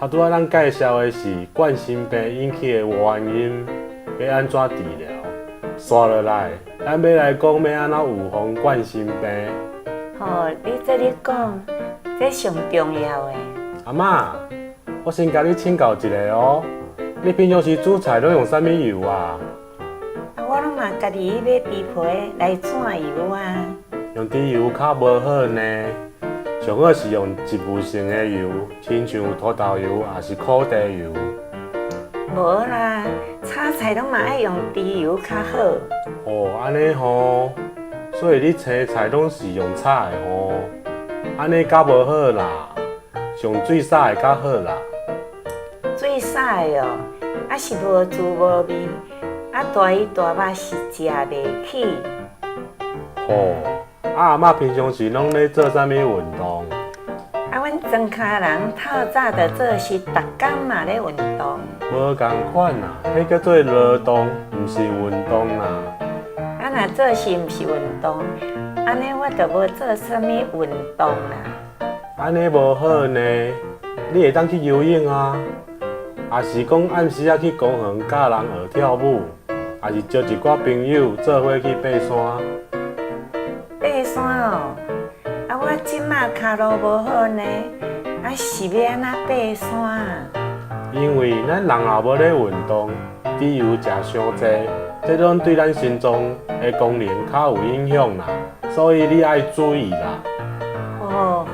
頭拄仔咱介紹的是冠心病引起的原因，欲按怎治療。紲落來，咱欲來講欲按怎預防冠心病。吼，你這咧講，這上重要的。阿嬤，我先共你請教一下哦。你平常時煮菜攏用啥物油啊？啊，我攏嘛家己去買豬皮來轉油啊。用豬油較無好呢。上好是用植物性的油，親像土豆油抑是苦茶油。無啦，炒菜攏嘛愛用豬油較好。哦，按呢吼，所以你青菜攏是用炒的吼，按呢較無好啦，上水捎的較好啦。水捒的哦，啊是無滋無味，啊大魚大肉是食袂起。吼，啊阿嬤平常時攏咧做啥物運動？啊，阮莊跤人透早就做事，逐工嘛咧運動。無仝款啦，彼叫做勞動，毋是運動啦。啊，若做事毋是運動，按呢我就無做啥物運動啦。按呢無好呢，你會當去游泳啊，抑是講暗時仔去公園教人學跳舞，抑是招一寡朋友做伙去爬山。爬山哦，啊我這馬跤路無好呢，啊是欲按怎爬山啊？因為咱人若無咧運動，豬油食傷濟，這攏對咱心臟的功能較有影響啦，所以你愛注意啦。哦，